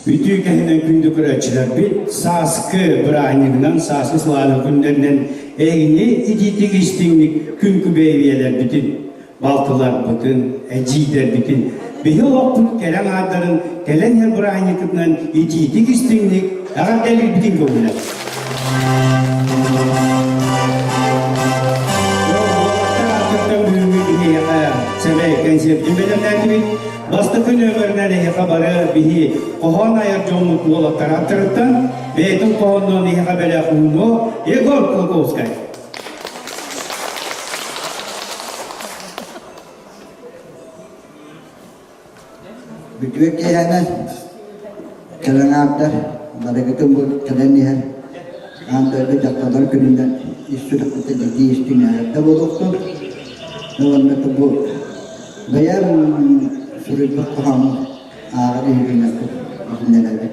Үтүө кэһинэн күндү көрөөччүлэрбит, сааскы бырааһынньыгынан, сааскы сылааны күннэринэн эһигини итиитик истиҥник күн күбэй үйэлэрбитин, балтыларбытын, эдьиийдэрбитин, биһи олохпут кэрэ аҥаардарын кэлэн иһэр бырааһынньыккытынан итиитик истиҥник эҕэрдэлиирбитин көҥүлэ. Бүгүҥҥү биһиэхэ сэмэй кэнсиэртин бэлэмнээтибит. Бастакы нүөмэринэн эһиэхэ бары биһи хоһоон айар дьоммут уолаттар аттарыттан бэйэтин хоһоонунан эһиэхэ бэлэх уунуо Егор Кулаковскай. Бүтүө киэһэнэн кэлэн аардар, барыгытын бу кэлэн иһэр аан дойду дьахталлар күнүнэн ис сүрэхпиттэн итии истиҥ эҕэрдэ буолуохтун. Уонна бу бэйэм суруйбут хоһооммун ааҕан иһитиннэрбит иһитиннэрэбин.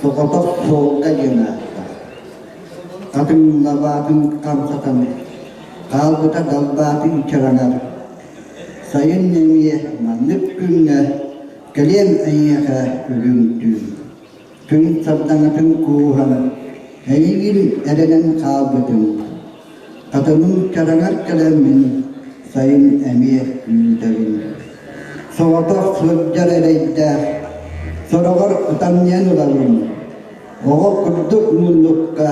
Соҕотох суолга диэн ааттаах. Хатыҥ лабаатын хамсатан, хаалбыта далбаатын чараҥар Сайын эмиэ маннык күҥҥэ кэлиэм эйиэхэ үрүҥ түүн. Күн сардаҥатын кууһан, эйигин эрэнэн хаалбытым. Хатыҥым чараҥар кэлэммин, сайын эмиэ күүтэбин. Соҕотох сылдьар эрэйдээх, сороҕор ытамньыйан ылабын. Оҕо курдук муннукка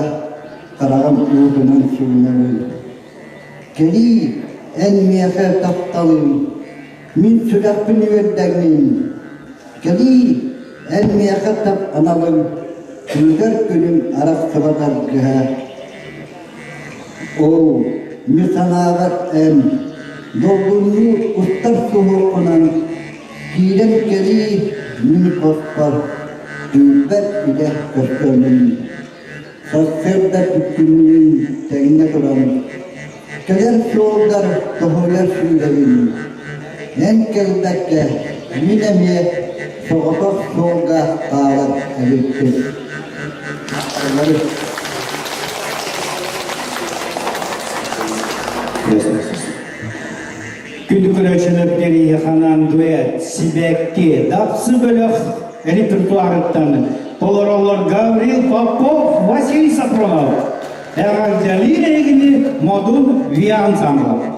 хараҕым уутунан суунабын. Кэлиий, эн миэхэ тапталыҥ, мин сүрэхпин үөрдэҥҥин. Кэлиий, эн миэхэ тап аналыҥ, күүтэр күнүм арахсыбат аргыһа. Оо, мин санааҕар эн, долгуннуу устар суһуоххунан, киирэн кэлиий мин хоспор, түүлбэр илэ көстөммүн. Сарсыарда күннүүн тэҥҥэ туран, кэлэр суолгар тоһуйа сүүрэбин. Эн кэлбэккэ, мин эмиэ соҕотох суолга хаалар эбиппин. Күндү көрөөччүлэр Кэриэханан дуэт, сибэкки, дапсы бөлөх репертуарыттан толороллор Гаврил Попов, Василий Сапронов. Эҕэрдэлиир эһигини Модун ВИА ансамбла.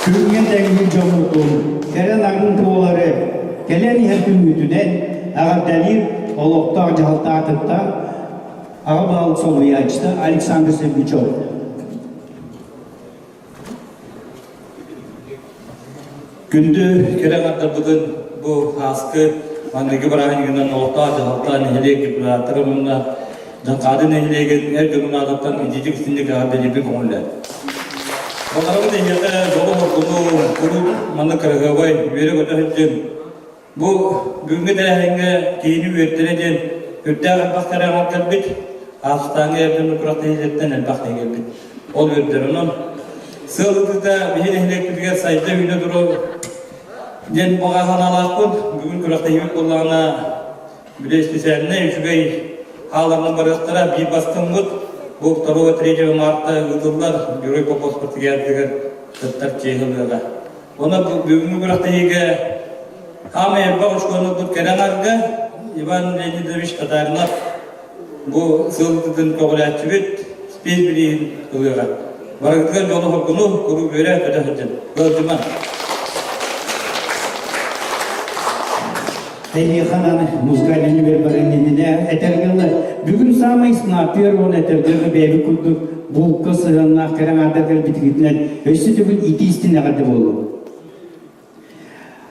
Күҥҥэ тэҥҥи дьоммутун, кэрэ нарын буолары кэлэн иһэр күммүтүнэн эҕэрдэлиир олохтоох дьаһалта аатыттан аҕа баһылык солбуйааччыта Александр Сергучев. Күндү кэрэ аҥардарбытын бу ааскы маҥнайгы бырааһынньыгынан олохтоох дьаһалта нэһилиэк депутаттара уонна Дьаҥхаады нэһилиэгин эр дьонун аатыттан итиитик истиҥник эҕэрдэлиирбин көҥүллээн. Баҕарабын эһиэхэ дьолу-соргуну, куруук маннык кыраһыабай, үөрэ-көтө сылдьыҥ. Бу бүгүҥҥү тэрээһиҥҥэ киһини үөртэрэ диэн үрдээх элбэх кэрэ аҥар кэлбит, Аахтааҥҥы эр дьону күрэхтэһиилэриттэн элбэх киһи кэлбит. Ол үөрдэр. Онон сыал ытыыта биһи нэһилиэкпитигэр сайда үүнэ турар диэн баҕа санаалаахпын. Бүгүн күрэхтэһиибит буоллаҕына били специальнай үчүгэй хааларынан барыахтара. Биир бастыҥмыт бу 2-3 марта ыытыллар Герой Попов спартакиадатыгар кыттар чиэһи ылыаҕа. Онон бүгүҥҥү күрэхтэһиигэ хаамай элбэх оскуолабыт кэлэн арга Иван Леонидович Татаринов бу сылгытын көҕүлээччибит спец билииһин ылыаҕа. Барыгытыгар дьолу-соргуну куруук үөрэ көтө сылдьын. Ыалдьымаҥ. Эйиэхэ аны музыкальный нүмер барын иннинэ этэргэ бүгүн саамай снайпер уонна этэргэ бэйэбит курдук булка сыһыаннаах кэрэ аҥаардар кэлбитигитинэн өссө төгүл итии истин эҕэрдэ буолуо.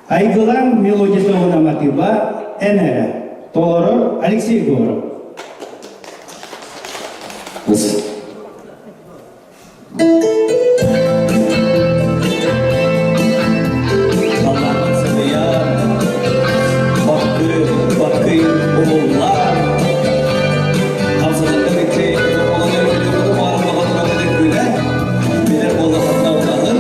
Айгылаан мелодията уонна матыыба эн эрэ толорор Алексей Егоров. Халлаан сытыйар, баккы, баккый умуллар. Хамсанарга икки оҕону баҕар күлэ, билэр буоллаххытына утаҕын.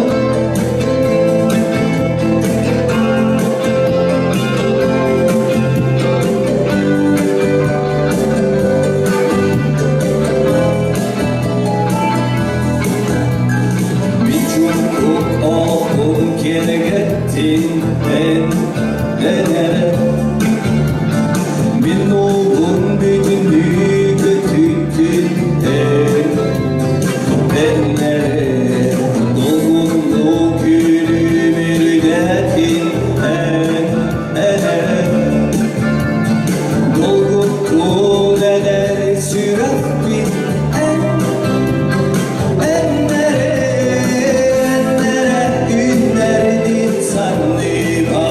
Бичук олохпун киэргэттин эн эрэ Мин уолун бүтүннүү көтүттүн эн эн эрэ Долгунну күлүмүрдэтин эн эрэ Долгуттун эдэр сүрэхпин эн Эннэрин санныга.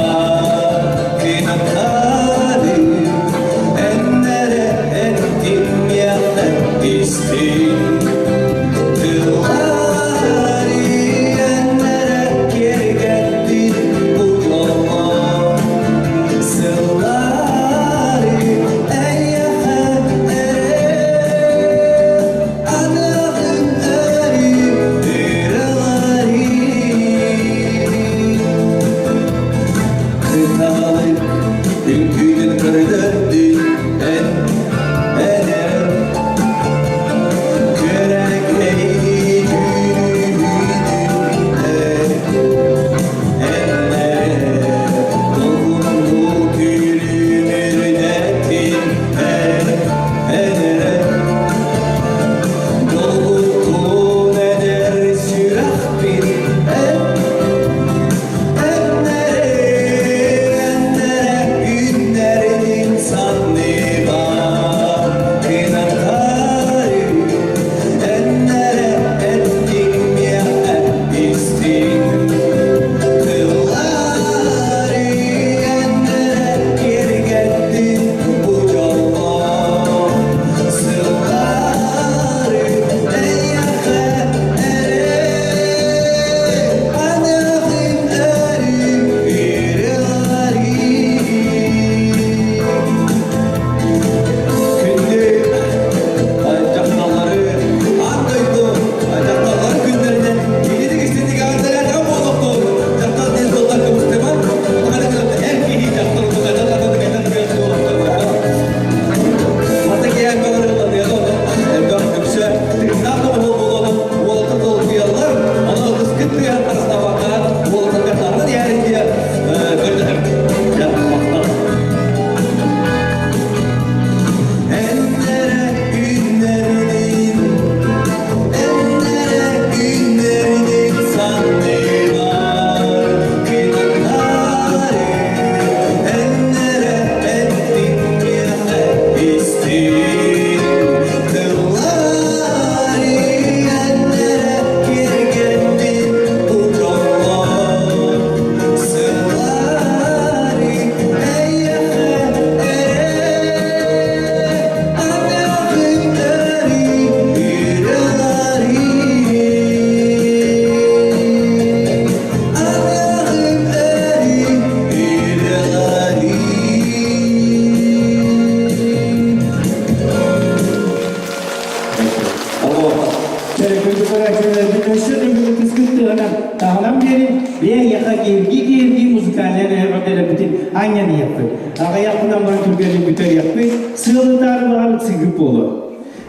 Күндү көрөөччүлэрбит өссө төгүл ытыскыт тыаһынан таһынан биэрин, бэйэҕэ кииргии-кииргии музыкальнай эҕэрдэлэрбитин анньан иһиэхпит. Аҕыйахпынан баран түргэнник бүтэриэхпит, сыалытаары баҕарбыт сыгып буолуо.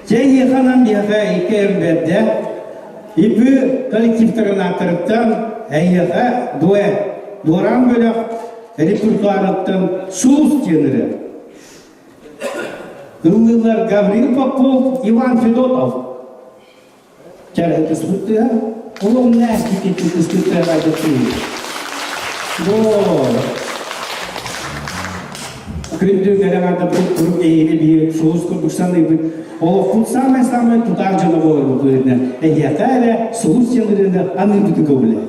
Чэ, эһиэхэ анан биһиэхэ икки эрбэрдэ ИП коллективтарын ааттарыттан эһиэхэ дуэт, Дуораан бөлөх репертуарыттан Сулус диэн ырыа. Ыллыылар Гаврил Попов, Иван Федотов. Чарытыспыттыа, олоҥна китититиспыттыа радиотыы. Күндү кэлэҕэрдэппит куруук эһиги биир сулус курдук саныыбыт. Олохпут самай-самай тутаах дьоно буоларбыт быһыытынан эһиэхэ эрэ сулус диэн ырыаны аныырбытын көбүлэ.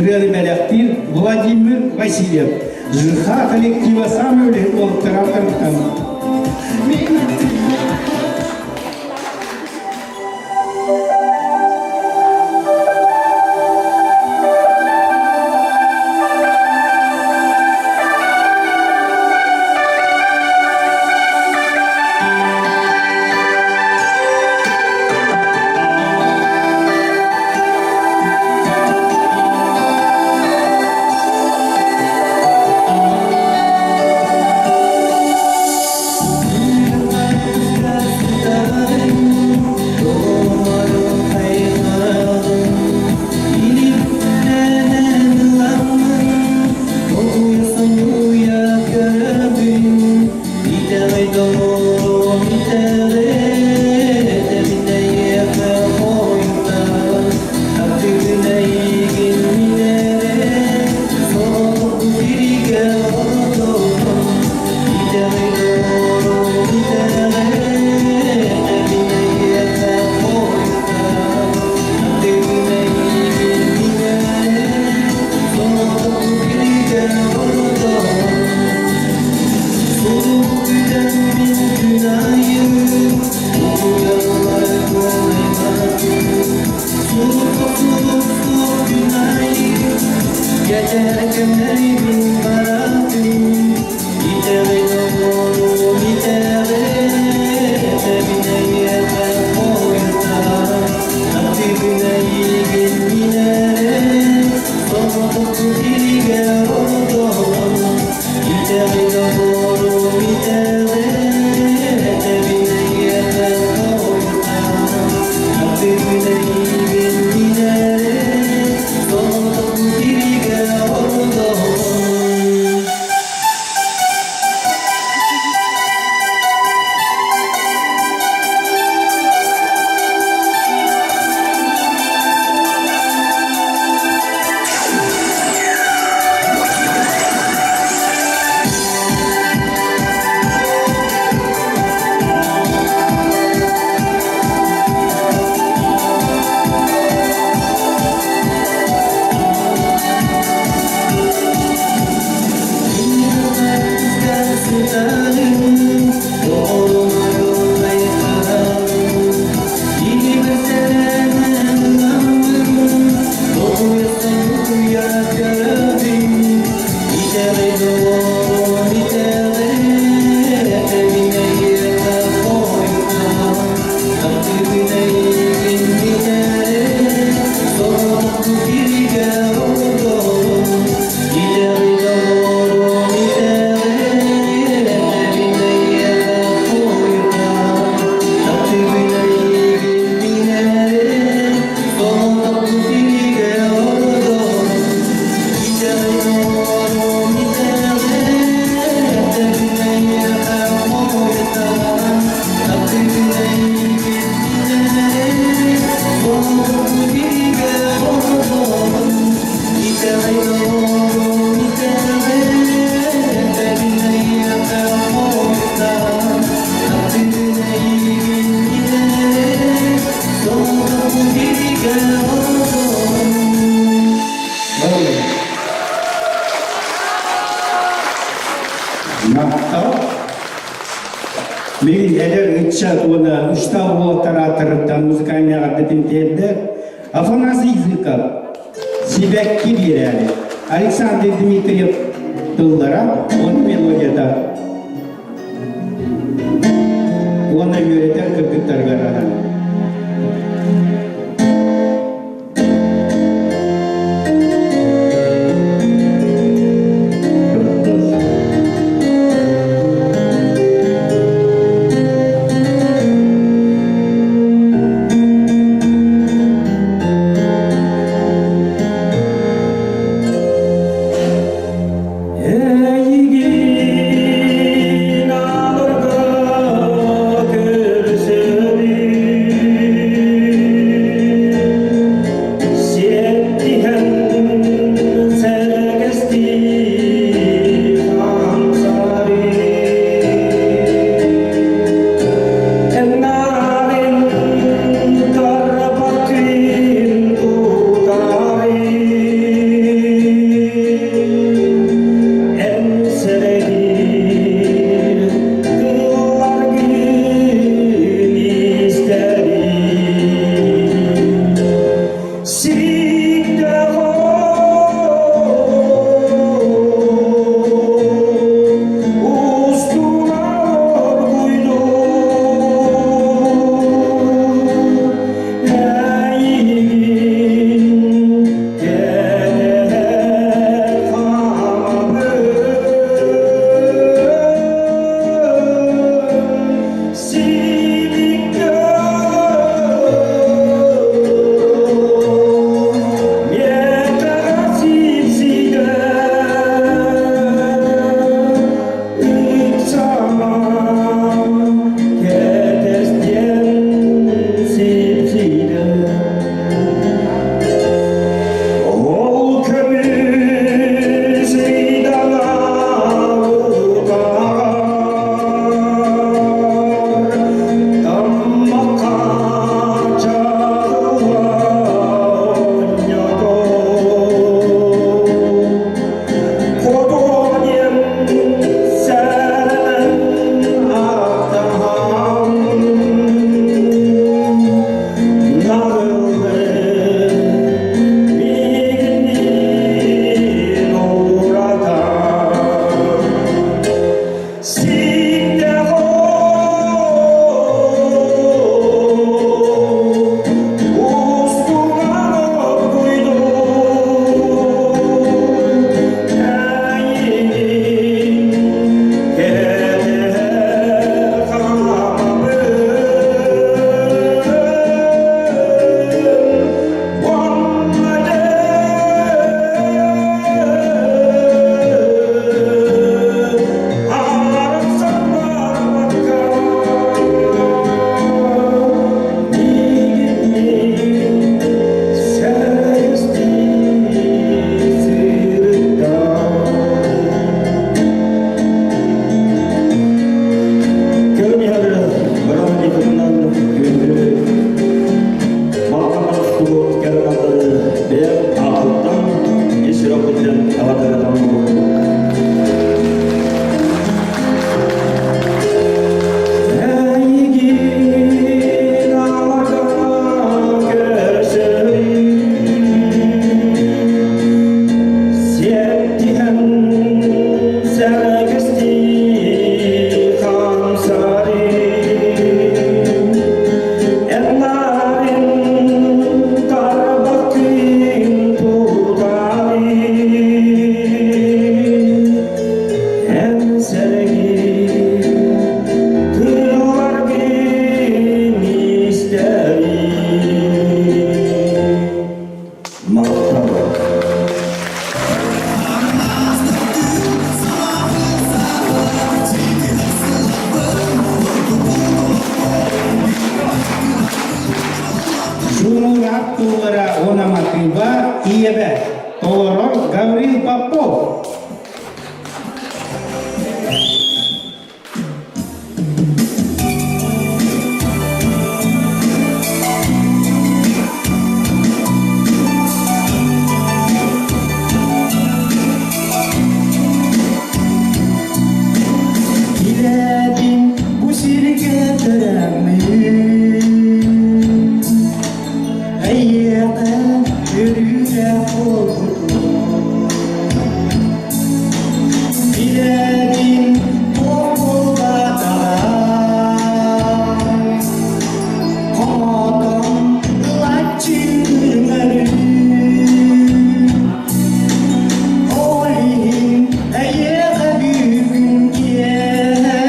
Ырыаны бэлэхтиир Владимир Васильев. ЖХ коллектива самый үлэһит уолаттара аттарыттан. Махтал. Мин эдэр ыччат уонна устал уолаттар ааттарыттан музыкальный эҕэрдэтин тиэрдэ Афанасий Зыков Сибэкки биэрээри Александр Дмитриев тыллара уонна мелодията уонна үөрэтэр кыргыттарыгар ананар. Эйигин алырга көрсөбүн. эҕэрдэлэтэн буолуо. Эйигин алака көрсөйүм Сиэттиһэн сэргэстии хамсарыы Эн-нарын тарбахтыын тутарыы Эн сэргии тылларгын истэрии Махтал. Журнал туллара Ономатыба Иебе толорор Гаврил Попов. Билэбин бу сиргэ төрөммүн Эйиэхэ өрүүлээх буолбутум Билэбин буолбатаҕа Хомотон ылаччыҥҥарыы Ол иһин эйиэхэ бүгүн киэһэ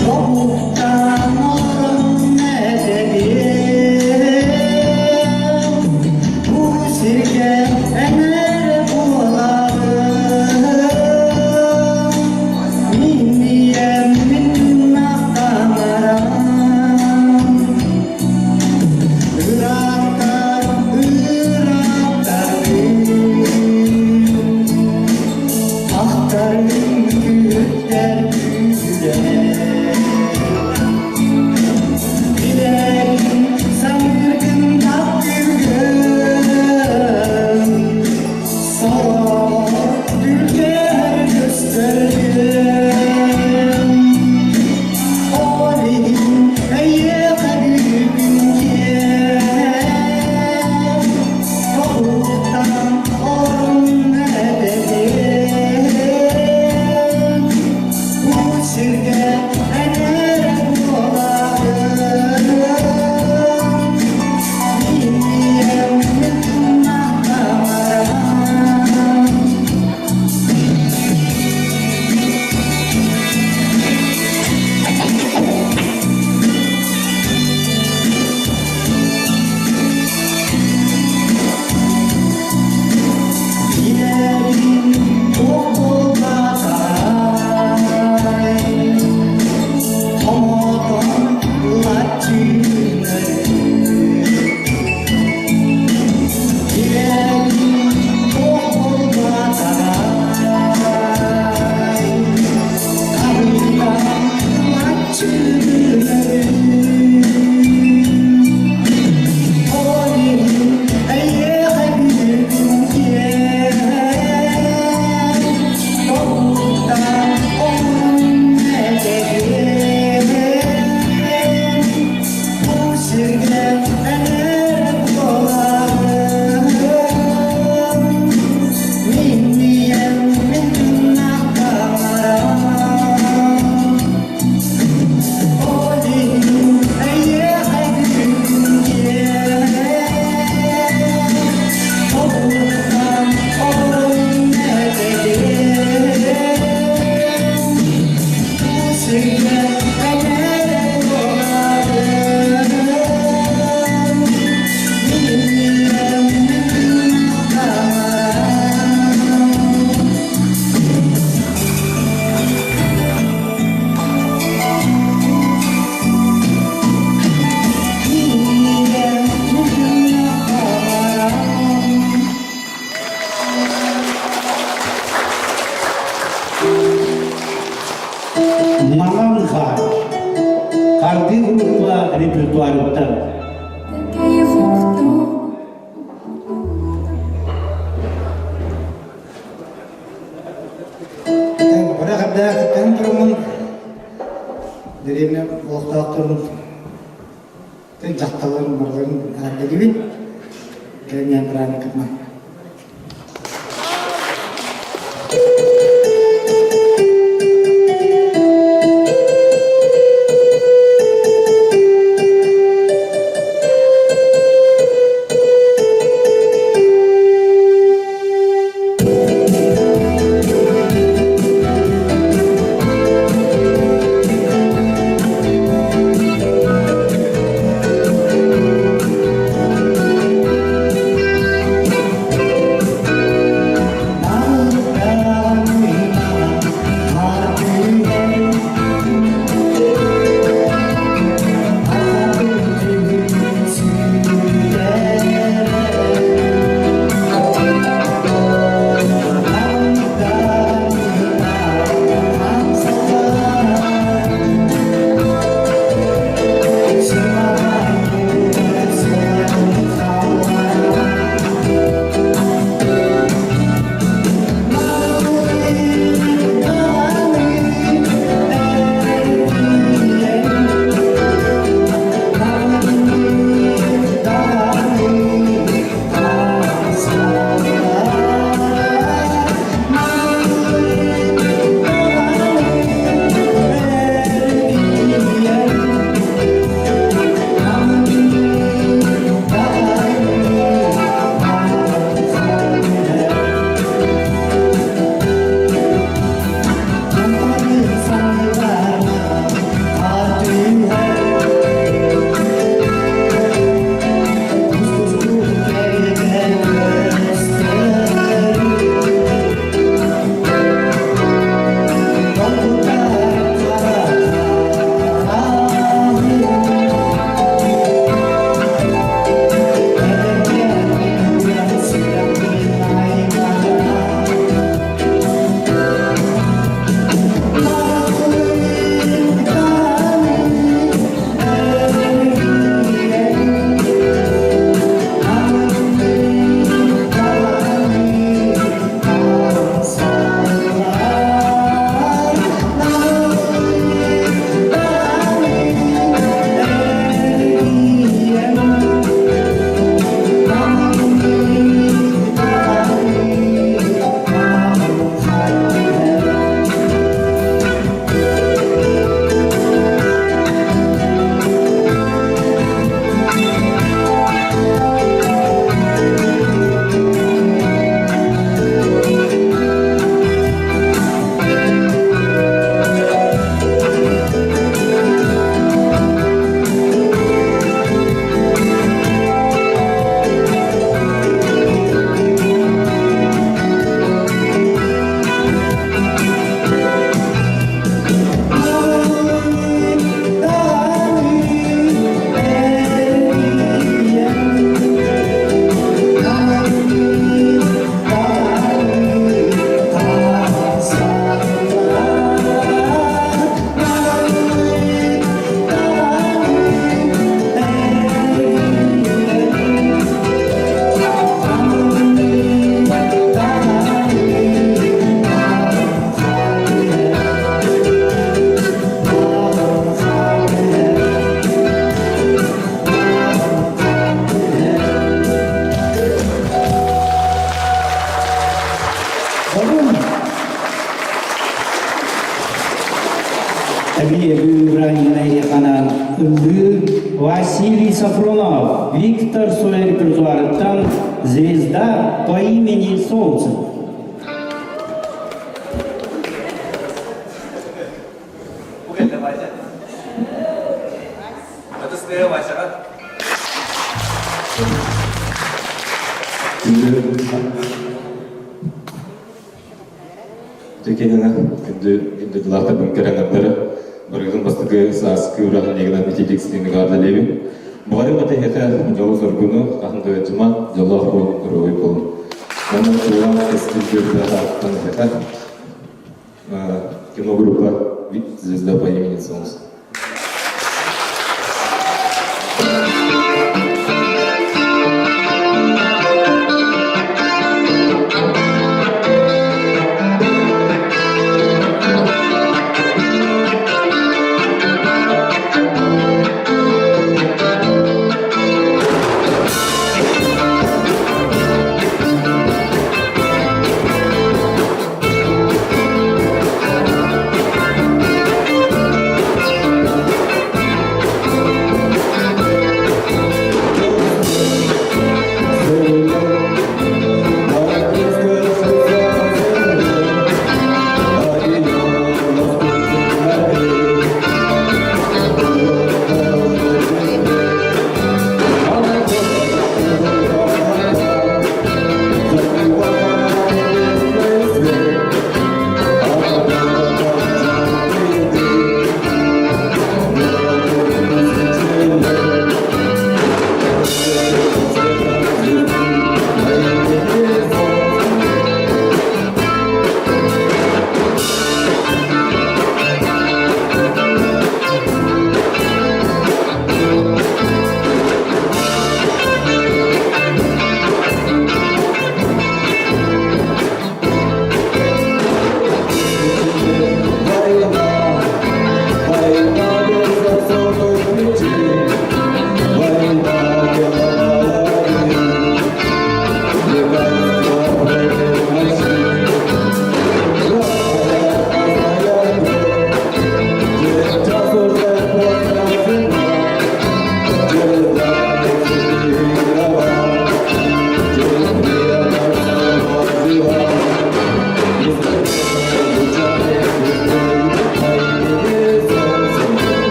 Тобуктаан олорон этэбин Бу сиргэ эн эрэ буолаҕын Мин ийэм мин махтанарам Ырааттар, ырааттаргын Ахтарым күттэр күүрэр Билэбин саныыргын таптыыргын Сорох түргэр көстөргүн Ол иһин эйиэхэ бүгүн киэһэ Тобуктан орун этэбин Бу сиргэ эн эрэ буолаҕын Мин ийэм мин таҥарам Билэбин туох буолбатаҕай Хомотон ылаччыыннары Билэбин туох буолбатаҕай Табыллан ылаччыыннары Ол иһин эйиэхэ бүгүн киэһэ Тобуктаан олорон этэбин Бу сиргэ эн эрэ буолаҕын Мин ийэм мин таҥарам Ол иһин эйиэхэ бүгүн киэһэ Тобуктаан олорон этэбин Бу сиргэ эн эрэ буолаҕын Мин ийэм мин таҥарам Мин ийэм мин таҥарам Маҥан хаар. Хардыы группа репертуарыттан. Бары эҕэрдэ тураммын дэриэбинэ олохтоохторун дьахталларын барыларын эҕэрдэлиибин. Кэлин бырааһынньыккытынан. Василий Сафронов, Виктор Цой репертуарыттан «Звезда по имени Солнце». Дьэ күндү күндү дылаахтарбын кэрэнэрдэрэ барыгытын бастакы сааскы ураһан ититик синигаардалиэбин. Баҕарым этэһиэхэ дьолу-соргуну, хаһан да дьума, дьоллоох буолун, доруобуй буолун. Онон чуолаан кэскил көрбө ааттан эһэхэ киногруппа «Звезда по имени Солнце».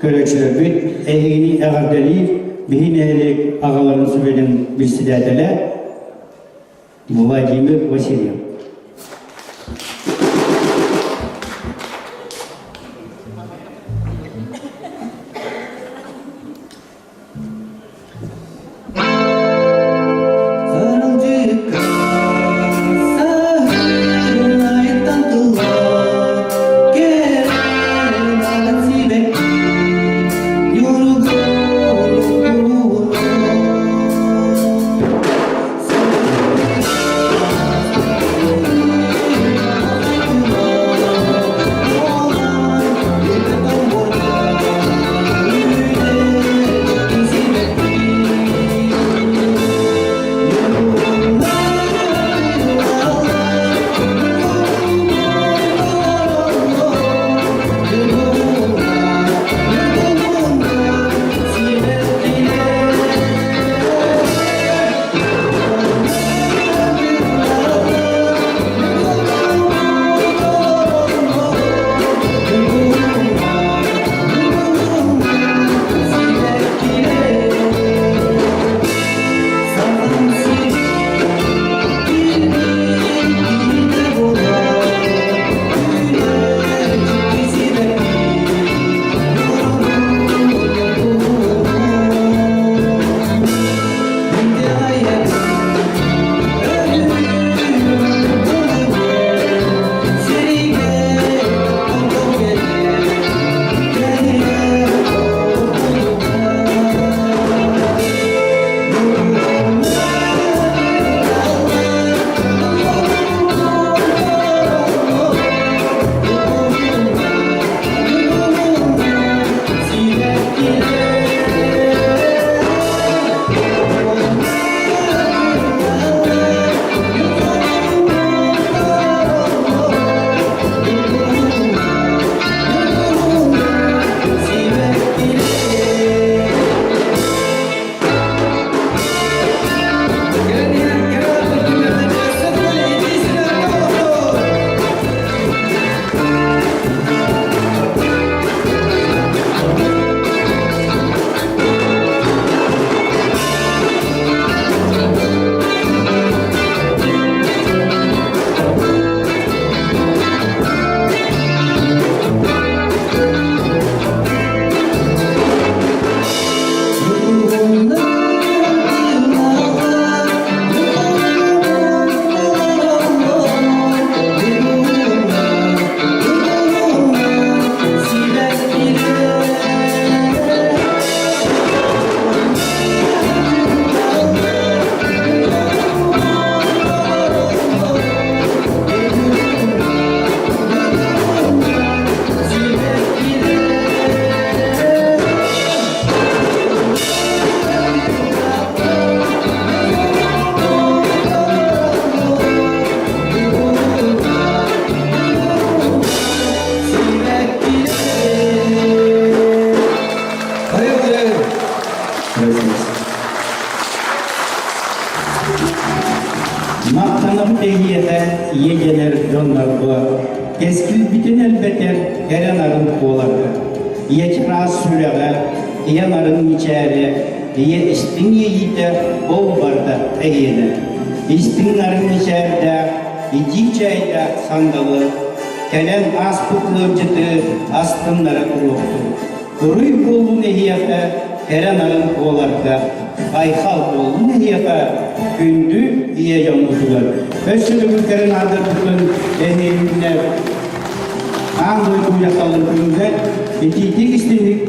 Көрөөччүлэрбит эһигини эҕэрдэлиир биһи нэһилиэк аҕаларын сүбэтин председателэ Владимир Васильев. Махтанабыт эһиэхэ ийэ дэнэр дьоннорго, кэскилбитин элбэтэр кэрэ нарын буоларга. Ийэ чараас сүрэҕэ, ийэ нарын мичээрэ, ийэ истиҥ иэйиитэ ол барыта эһиэнэ. Истиҥ нарын мичээрдээх, итии чээйдээх сандалы, кэлэн ааспыт ыалдьыты астыннара туруохтун. Уруй буоллун эһиэхэ, кэрэ нарын буоларга, айхал буоллун эһиэхэ, күндү ийэ дьоммутугар. Өссө төгүл кэрэ наадырбытын эһиэһиннэр аан дойду дьахталларын күнүгэр итиитик истиҥник.